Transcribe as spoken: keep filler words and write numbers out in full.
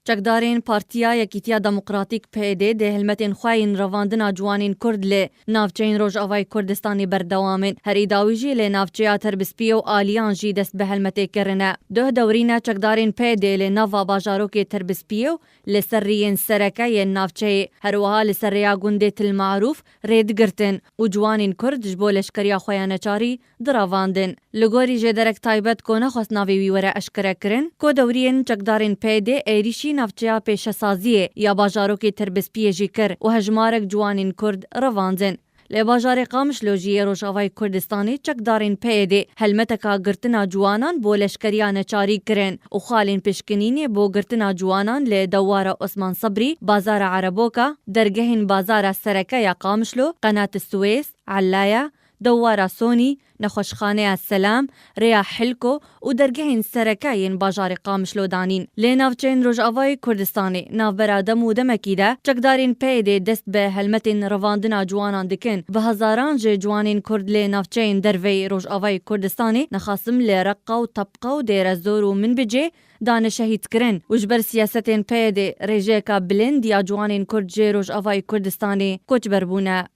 Çekdarên Partiya Yekîtiya Demokratîk P Y D dê helmetên xwe yên revandina ciwanên Kurd li navçeyên Rojavayê Kurdistanê berdewam in. Herî dawî jî li navçeya Terbispiyê û Aliyan jî dest bi helmetê kirine. Duh dewrîne çekdarên P Y D li nava bajarokê Terbispiyê û li ser riyên sereke yên navçeyê, her wiha li ser rêya gundê Til Marûf rê digirtin û ciwanên Kurd ji bo leşkeriya xwe ya neçarî direvandin. Li gorî jêderek taybet ku nexwest navê wî were eşkerekirin, ku dewriyên çekdarên P Y D êrîşî navçeya pêşesaziyê ya bajarokê Terbispiyê jî kir û hejmarek ciwanên Kurd revandin. Li bajarê Qamişlo jî yê Rojavayê Kurdistanê çekdarên P Y D helmeteka girtina ciwanan bo leşkeriya neçarî kirin û xalên pişkinînê bo girtina ciwanan li dewara Osman Sebrî, bazara Ereboka, dergehên bazara sereke ya Qamişlo, Qenat Swês, Elaya, dewara Sonî, nexweşxaneya Selam, rêya Hilko û dergehên sereke yên bajarê Qamişlo danîn. Lê navçeyên Rojavayê Kurdistanê, navbera dem û demekî de çekdarên P Y D dest bi helmetên revandina ciwanan dikin. Bi hezaran ji ciwanên Kurd lê navçeyên derveyî Rojavayê Kurdistanê, nexasim li Reqa û Tebqa û Dêrezor û Minbicê, dane şehîdkirin û ji ber siyasetên P Y D rêjeyeka bilind ya ciwanên Kurd ji Rojavayê Kurdistanê koçber bûne.